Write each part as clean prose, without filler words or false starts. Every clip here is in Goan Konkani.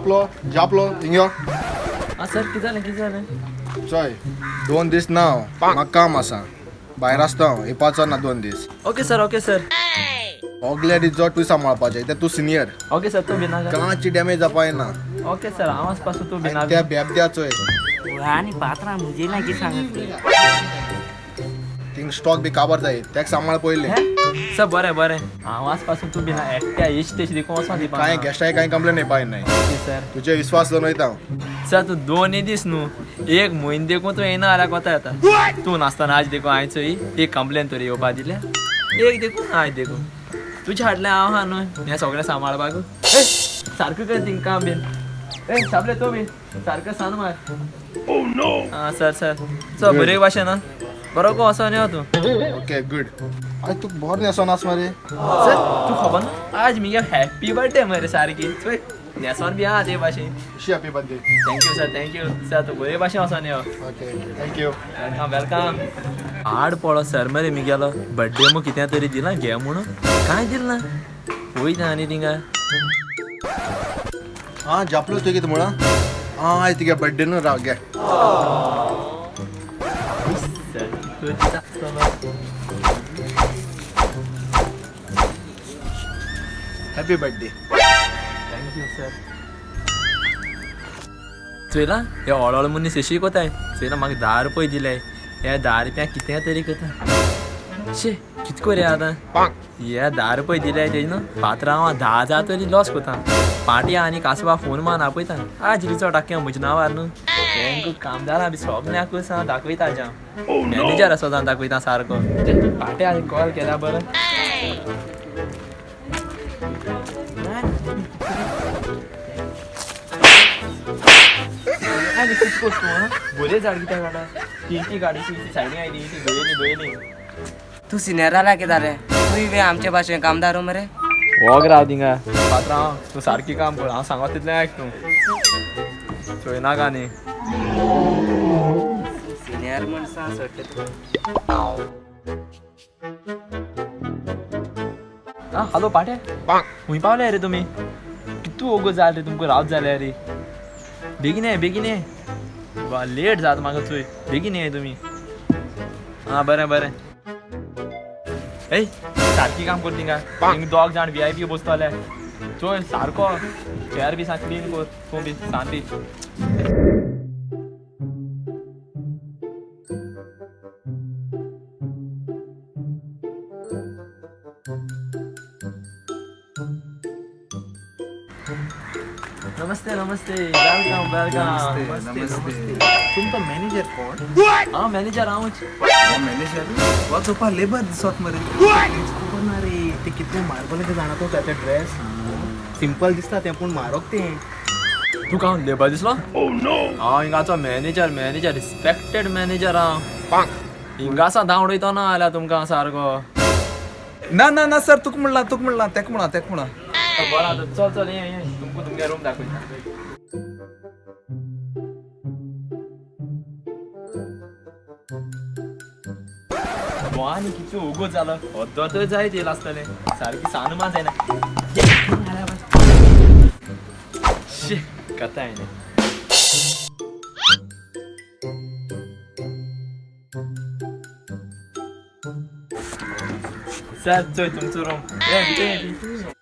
जापलो जापलो हिंग यो. आं सर, कितें जालें, कितें जालें? चोय, 2 दीस ना हांव, म्हाका काम आसा, भायर आसता हांव, येवपाचो ना 2 दीस. Okay sir, okay sir. सगळे रिजॉर्ट तूं सांबाळपाचें, ते तूं सिनियर. ओके सर, तूं भिनाका. कांयची डॅमेज जावपा ना. ओके सर, हांव आसपासून तूं भिना. त्या बेब द्या चोय. आनी पात्रां म्हजे लागीं सांगत. थिंग स्टॉक बी काबार जाय, तेका सांबाळ पयलें. सर बरें बरें, हांव आसपासून तूं भिना, एकट्या इश्ट तेश देखून वचोन दिवपा. कांय गेस्टाक कांय कंप्लेन येवपा नाय. Okay sir. तुजे विश्वास दवरून वयता हांव. सर तूं दोनूय दीस न्हू, एक म्हयनो देखून तूं येयना जाल्यार कोता येता. तूं नासतना आज देखून हांवें चोय एक कंप्लेन तरी येवपा दिल्या, एक देखून आयज देखून तुजें हाडलें हांव आहा न्हू हें सगळें सांबाळपाक. ए सारकें कर थिंग काम बीन. ए साबले, तूं बी सारकें सान मार. आं सर, सर चल, बरे भाशेन आं, बरो गो वचोन यो तूं. Okay good. आनी तूं बरो न्हेसोन आस मरे. सर तूं खबर ना, आज मुगे हॅप्पी बर्थडे मरे, सारकी चोय न्हेसोन बी आहा ते भाशेन. Wish happy birthday. Thank you sir, thank you sir. तूं बरे भाशेन वचोन यो. Okay, thank you. Welcome, welcome. आड पडो सर मरे, मिगेलो बड्डे मग कितें तरी दिलां घे म्हणून, कांय दिलें ना. वयता आनी थिंगा. आं जापलो, तुवें कितें म्हळां? आं आयज तुगे बड्डे न्हू, राव घे. सर तूं दिता आसतलो. Happy birthday. Thank you sir. चोयला हे हळहळ मनीस अशी कोताय. चोयला म्हाका 10 रुपये दिले, हे 10 रुपया कितें तरी करता. शे कित कोरया आतां? हे 10 रुपये दिले तेजे न्हू पात्रांव 10,000 तरी लॉस कोता. पाट्या आनी कासवा फोन मान आपयता. आज रिजॉर्ट आख्खें म्हज्या नांवार न्हू, तेंका कामदारां बी सगळ्यांक हांव दाखयता. आज हांव मॅनेजर आसा जावन दाखयता सारको. पाट्या कॉल केल्या बरें. आनी कित कोस तूं बरें झाड कित्याक काडटा? ती ती गाडी ती सायडीन आयली ती धुयली धुयली. तूं सिनियरा लागीं जालें, तूंय बी आमचे भाशेन कामदार मरे. वोग राव थिंगा पात्रांव, तूं सारकी काम कर, हांव सांगता तितलें आयक तूं, चोयनाका न्ही. सिनियर म्हण सांग सोडटा तुका. आं हॅलो पाटे, खूंय पावले रे तुमी? कितू वोगोत जालें रे तुमकां रावत जाल्यार रे. बेगीन ये, बेगीन ये, लेट जाता म्हाका. चोय बेगीन ये तुमी. आं बरें बरें. ए सारकी काम कर थिंगा, थिंगा दोग जाण VIP बसतले. चोय सारको चेअर बी सा क्लीन कर, तूं बी सान बी. नमस्ते नमस्ते, welcome welcome. नमस्ते. तुमचा मॅनेजर कोण? हांव मॅनेजर हांवच. मॅनेजर वा चोपा लेबर दिसत मरे. खबर ना रे, ते कितले मार्बल ते जाणा तो. ताचे ड्रेस सिंपल दिसता ते, पूण म्हारग ते. तुका हांव लेबर दिसलो? हांव हिंगाचो मॅनेजर, मॅनेजर, रिस्पेक्टेड मॅनेजर हांव. हिंगासा धांवड वयतो ना जाल्यार तुमकां सारको. ना ना ना सर, तुका म्हणला, तुका म्हणला, तेका म्हणा, तेका म्हणा. बरं आतां चल चल, ये ये, तुमकां तुमगे रूम दाखयता. आनी कितू उगो जालो अद्दो तर जायत येयला आसतलें, सारकी सानुमा जायना. शी कथा हांवें. सर चोय तुमचो रूम. ये भितर ये.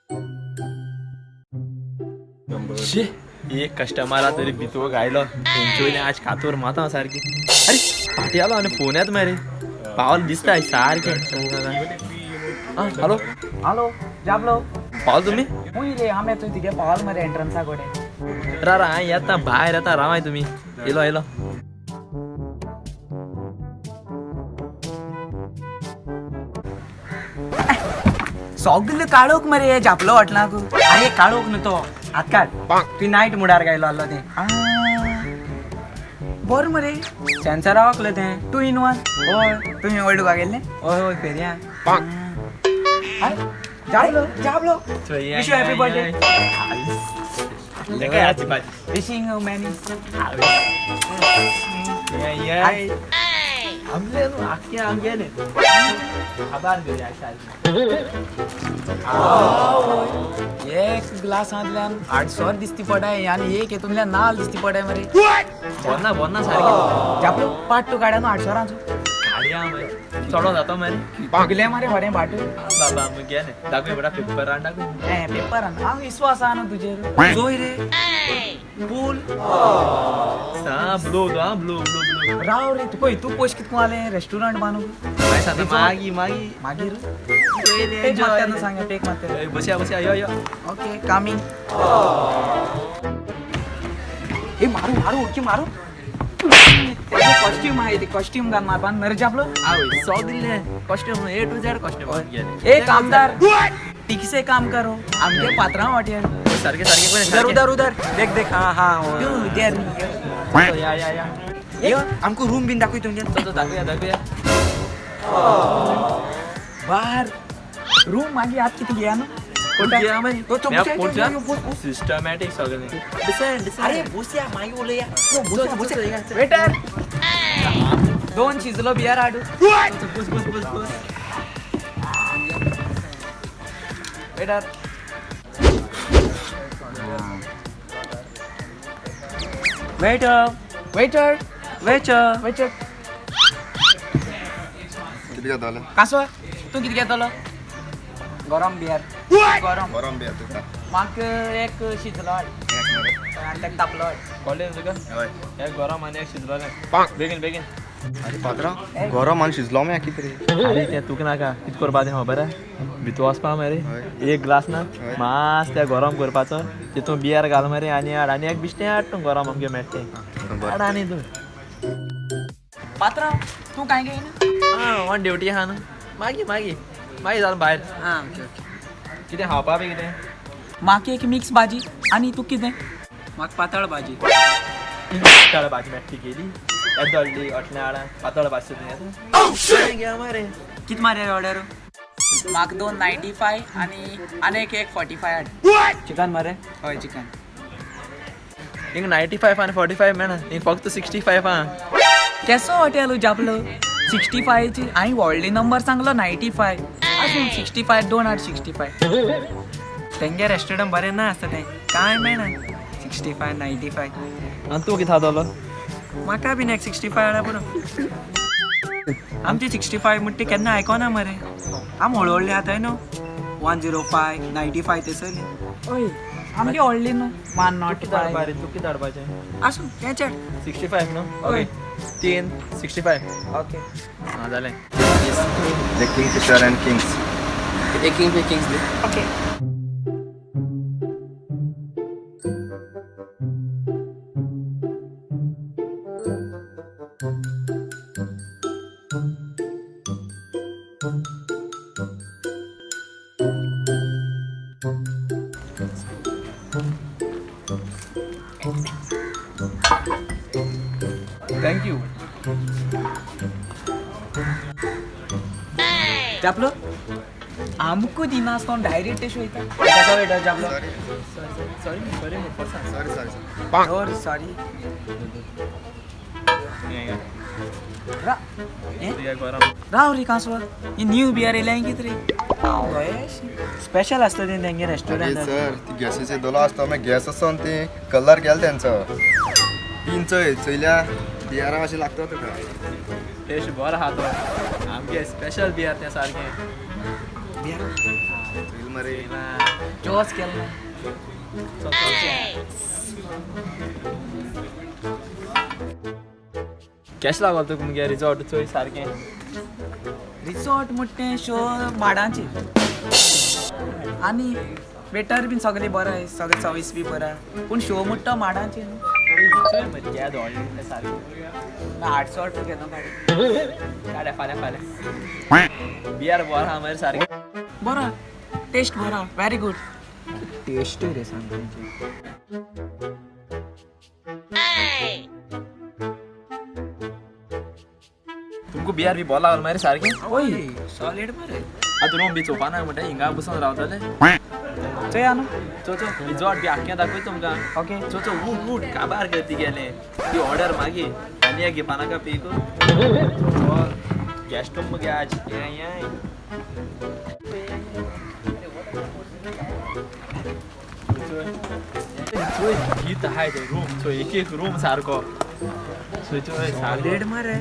शी एक कस्टमरा तरी भितर घायलो. तेंचे वयल्यान आज कातोर माता सारकी. अरे फाटी आलो आनी फोन येता मरे, पावल दिसता सारकें. आं हॅलो. हॅलो जाबलो. पावल तुमी? खूंय रे? आमी तुवें तिगे पावल मरे एंट्रन्सा कडेन. रा रा, हांव येता, भायर येता, रावाय तुमी. येयलो येयलो. सगळो काळोख मरे जापलो हॉटलाक. अरे काळोख न्हू तो, हात काड. तुवें नायट मुडार गायलो आहलो तें बरें मरे, सेन्सरा वकलें तें 2 in 1. हय तुवें ओल्ड गोवा गेल्लें? हय हय फेरयां. जाबलो जाबलो, wish you happy birthday. तेका याची भाजी. Wishing you many. आमले न्हू आख्खे आमगेले आभार करया सारकें. एक ग्लासांतल्यान 800 दिसती पडाय आनी एक हेतूंतल्यान नाल दिसती पडाय मरे. बोन्ना बोन्ना सारकें. जापलो पाट तूं काड्या न्हू 800 काडया मरे चडो जाता मरे. तुगेले मरे व्हडें भाट. बाबा मुगेलें दाखय बेटा पेपरान दाखय. हें पेपरान हांव विस्वास आहा न्हू तुजेर. जोय रे पूल ब्लू हा ब्लू ब्लू ब्लू. राव रे तुका हितू पयशे कितको आले रेस्टॉरंट बांदूंक. मागीर मागीर मागीर पेक मारता न्हू सांग पेक मारता. बसया बसया यो यो. ओके कामी. ए मारू मारू उडकी मारू. कॉस्ट्यूम आहे ते कॉस्ट्यूम घाल मारपान मरे जापलो. आवय सगळे कॉस्ट्यूम ए टू झेड कॉस्ट्यूम. ए कामदार ठीक से काम करो आमके पात्रांव वाट्यार. सारखे सारखे. उधर उधर उधर देख देख. हाँ हाँ तू उधर या या या. आमकां रूम बीन दाखय तुमचे. चल दाखया दाखया. बार रूम मागीर आत कितें घेया न्हू. सिस्टमॅटिक सगळें. अरे बसया मागीर उलया. वेटर 2 शिजलो बियर हाडू. बस बस बस बस. Waiter waiter waiter waiter waiter. कितें घेतलो? कासो तूं कितें घेतलो? गरम बियर. गरम गरम बियर तुका. म्हाका एक शिजलो हाड आनी ताका तापलो हाड. कळ्ळें तुका? हय. एक गरम आनी एक शिजलो. बेगीन बेगीन. अरे पात्रांव गरम आनी शिजलो मरे कितें रे? अरे तें तुका नाका कितें करपा तें खबर आहा? भितर वचपा मरे एक ग्लास ना मास त्या गरम करपाचो तितून बियर घाल मरे आनी हाड आनी एक बिश्टें हाड तूं गरम आमगे मेळटें हाड आनी तूं. पात्रांव तूं कांय घेयना? आं ऑन ड्युटी आहा न्हू. मागीर मागीर मागीर जालें भायर. आं ओके ओके. कितें खावपा बी कितें? म्हाका एक मिक्स भाजी आनी तूं कितें? म्हाका पातळ भाजी. पातळ भाजी मेळटी गेली येदोळ्ळी हॉटल्या हाडा पातळ भाजी तुवें घे मरे. कित मारे ऑर्डर? म्हाका 2 95 आनी आनी एक 45 हाड. चिकन मरे? हय चिकन. हिंग 95 आनी 45 मेळना हिंग फक्त 65 आहा. केसो हॉटेल जापलो 65ची हांवें व्हडली नंबर सांगलो 95. आसूं 65 2 हाड 65. तेंगे रेस्टॉरंट बरें ना आसता तें कांय मेळना. 65 95. आनी तूं कितें खातलो? म्हाका बीन एक 65 हाडा पुरो. आमची 65 म्हणटा ती केन्ना आयकोना मरे. आम व्हडले आताय न्हू 105 95 तेसरली. हय आमगे व्हडली न्हू 105. तूं कितें हाडपाचें? आसूं तें चेड. 65 न्हू? ओके 3 65. ओके आं जालें. The Kingfisher and Kings. एक किंग किंग्स दी. Okay. Thank you. जापलो आमकां दिनासतना डायरेक्ट टेस्ट वयता. कसो वेटर जापलो? Sorry sorry sorry sorry. और सॉरी. राव रे कांसो ही न्यू बियर येयल्या कितें रे? स्पेशल आसता तें तेंगे रेस्टॉरंट. सर ती गॅसीचे दोलो आसता मागीर गॅस आसोन ती कलर केला तेंचो. तीन चोय चोयल्या बियरां अशें लागता तुका. टेस्ट बरो आहा तो आमगे स्पेशल बियर तें सारकें. बियर चोयल मरे. जोस केल्लो. केशें लागलो तुका मुगे रिजॉर्ट चोय सारकें? रिसॉर्ट म्हणटा तें शो माडांचे आनी वेटर बीन सगळे बरें आहा सगळे सर्वीस बी बरें आहा पूण शो म्हणटा तो माडांचे न्हू. चोय मरे केदो व्हडलें तें सारकें. 800 रुपया घेता काड. काड्या फाल्यां फाल्यां. बियर बरो आहा मरे सारकें. बरो टेस्ट बरो व्हेरी गूड. टेस्ट रे सांग तेंचे. तुमकां बियर बी बरो लागलो मरे सारकें? हय सॉलीड मरे. आतां रूम बी चोवपा ना म्हणटा हिंगा बसून रावतले. चोया न्हू. चो चो रिजॉर्ट बी आख्खें दाखयता तुमकां. ओके. चो चो उठ उठ काबार करती गेलें ती ऑर्डर मागीर. आनी एक घेवपा नाका पीक गॅस्ट रूम मगे आज हें चोय गीत आहाय ते रूम चोय एक एक रूम सारको चोय चोय सॉलिड मरे.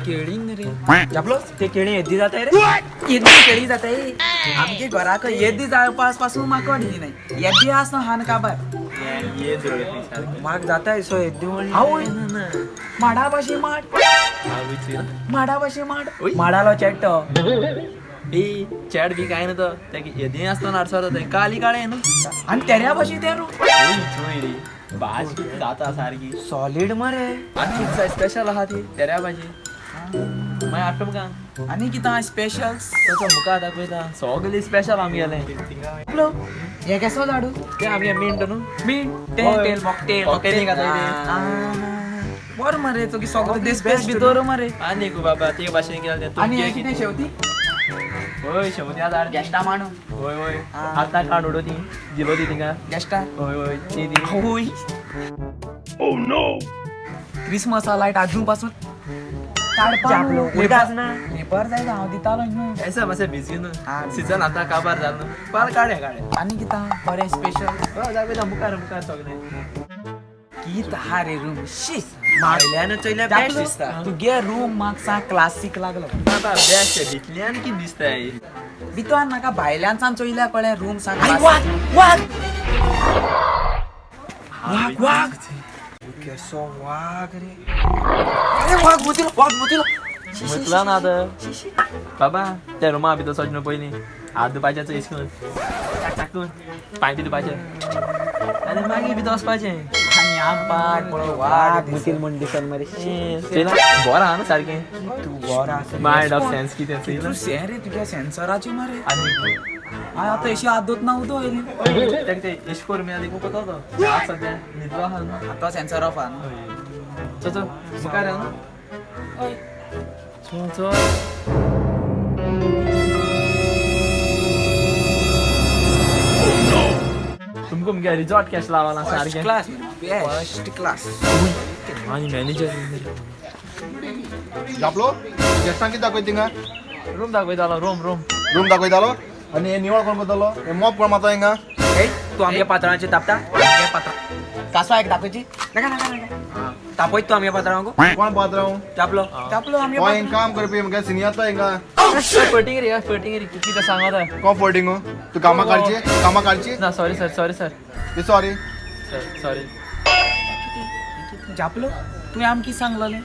केळी रे जापलो ते केळी येद्दी जाताय रे, येद्दी केळी जाताय आमगे घराक येद्दी जावपास पासून म्हाका वाडली नाही येद्दी आसा हान काबार म्हाका जाताय सो येद्दी आवय माडा भाशे माड, माडा भाशे माड, माडालो चेट्टो ए चॅट बी काय ना तो येदी आसतना आडसो तें काली काळे न्हू आनी तेऱ्या भाशे तें रू चोय रे भाजी जाता सारकी सॉलिड मरे. आनी कितें स्पेशल आहा ती तेऱ्या भाजी मागीर हाडटा तुमकां. आनी कितें स्पेशल तसो मुखार दाखयता सगळी स्पेशल आमगेलें. हे केसो लाडू तें आमगे मिंट न्हू, मिंट तें तेल मॉकटेल मॉकटेल खाता बरें मरे तुगे सगळें बेस्ट भितर मरे. आनी बाबा ते भाशेन केलें तें. आनी कितें शेवती? हय शेवती आतां गेस्टा मांडून. हय हय आतां काड उडो ती दिलो ती तिंगा गेस्टा. हय हय ती ती. हय क्रिसमसा लायट आजून पासून लेबर जाय हांव दितालो न्हू. एसा मातशें बिजी न्हू सिजन आतां काबार जालो न्हू पाल काडे काडे. आनी कितें बरें स्पेशल? हय दाखयता मुखार मुखार सगळें. कित आहा रे रूम शी भायल्यान चोयल्यार बेस्ट दिसता. तुगे रूम म्हाका सा क्लासीक लागलो. बाबा बेस्ट भितल्यान कितें दिसता भितर म्हाका भायल्यान सान चोयल्यार कळ्ळें रूम सा वाग वाग वाग वाग केसो वाग रे. अरे वाग मुतिलो वाग मुतिलो मुतलो ना आतां बाबा त्या रुमा भितर वचचें न्हू पयलीं हात धुवपाचें चोय करून टाकून पांय बी धुवपाचे आनी मागीर भितर वचपाचें. आनी आंपाट पळय वाग मुतील म्हण दिसन मरे. चोयला बरें आहा न्हू सारकें. तूं बरो आसा. मायंड ऑफ सेन्स कितें चोयला. तूं सें रे तुज्या सेन्सराची मरे. आनी हांव आतां अशी हात धुतना उदक येयलें. ताका तें एश करून मेळ्ळें देखून कोता तो आतां सद्या न्हिदलो आहा न्हू. आतां सेन्सर ऑफ आहा न्हू. चल चल मुखार यो न्हू. हय चल चल. तुमकां मुगे रिजॉर्ट कॅश लावला सारकें. Class first class. आनी मॅनेजर जापलो गेस्टांक कितें दाखयता थिंगा? रूम दाखयतालो रूम रूम रूम दाखयतालो. आनी हे निवळ कोण करतलो? हे मॉप कोण मारता हिंगा? तूं आमगे पात्रांचेर तापता? पात्रां कासो एक दाखोवची नाका नाका नाका तापयत तूं आमगे पात्रांक. कोण पात्रांव? तापलो तापलो आमगे. कोण हिंगा काम करपी मुगे सिनियर तो हिंगा. फटींग रे फटींग रे कितें सांगता? कोण फटींग? तूं कामां काडची? कामां काडची ना. Sorry sir sorry sir. Sorry sir sorry. जापलो तुवें आमकां सांगलेलें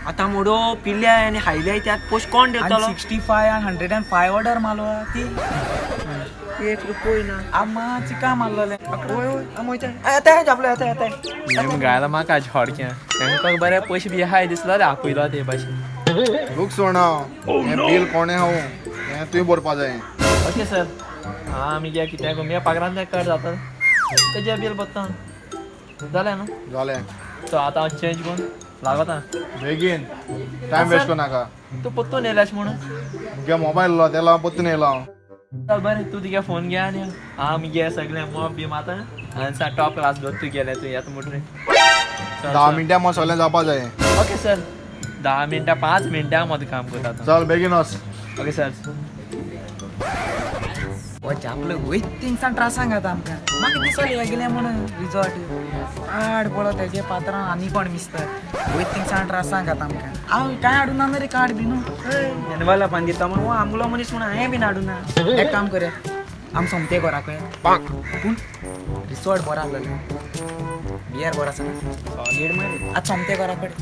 आतां मोडो पिल्या आनी हायल्या त्यात पोस्ट कोण देवतलो? 65 आनी 105 ऑर्डर मारलो ती एक रुपय ना. आमा चिका मारलेलें. वय वय आम वयता आतां जापलो आतां आतां गायला म्हाका आज हडक्या तांकां बरें पयशे बी आहाय दिसलो रे आपयलो ते भाशेन. लूक सोणा हें बील कोणें हांव हें तुवें भरपा जाय. Okay sir. आं मुगे कित्याक मुगे पगारान तें कट जाता तेजें बील भरता जालें न्हू? जालें. सो आतां हांव चेंज करून लागता बेगीन टायम वेस्ट करनाका. तूं परतून येयल्याश म्हणून मुगे मोबायल आसलो तेला हांव परतून येयलो हांव. चल बरें तूं तुगे फोन घे आनी हांव मुगे सगळें मॉप बी मारता आनी सा टॉप क्लास दवर तूं गेलें तूं येता म्हणटरी. 10 मिनटां मो सगळें जावपा जाय. Okay sir. 10 मिनटां 5 मिनटां मोद काम करता. चल बेगीन वच. Okay sir. हो जापलो वयत थिंगसान त्रासांक घाता आमकां. म्हाका दिसलें हें गेलें म्हणून रिजॉर्ट आड पळो तेजे पात्रां आनी कोण मिसता वयत थिंगसान त्रासांक घाता आमकां. हांव कांय हाडूं ना रे कार्ड बी न्हू. एनवाला पान दिता म्हणून आमगेलो मनीस म्हणून हांवें बीन हाडूं ना. एक काम करया आम सोमते घराक पूण रिसॉर्ट बरो आसलेलो बियर बरो आसा ना सॉलीड मरे. आतां सोमते घरा कडेन.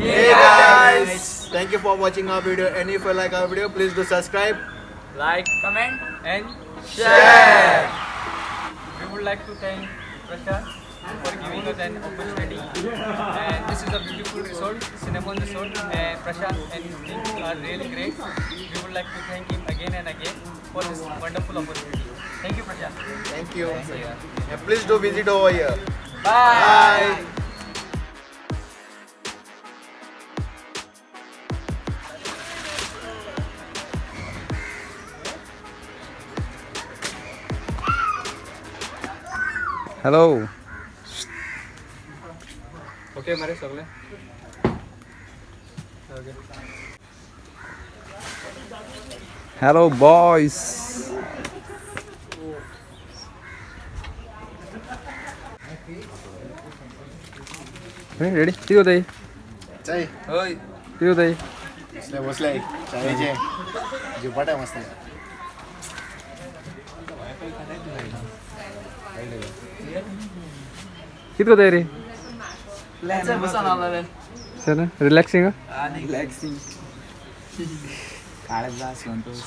Hey guys, thank you for watching our video, and if you like our video, please do subscribe, like, comment and share. We would like to thank Prashant for giving us an opportunity, and this is a beautiful resort, Cinnamon Resort, and Prashant and his team are really great. We would like to thank him again and again for this wonderful opportunity. Thank you, Prashant. Thank you. And please do visit over here. Bye. Bye. Hello. Okay मरे सगळे. Okay. Hello boys. Ready? किती होत? चाय. हय, किती होत? बसले बसले चायचे जेवपाट आहे मस्त. किती होत रे? Sir, relaxing. रिलॅक्सिंग. काळजा संतोष.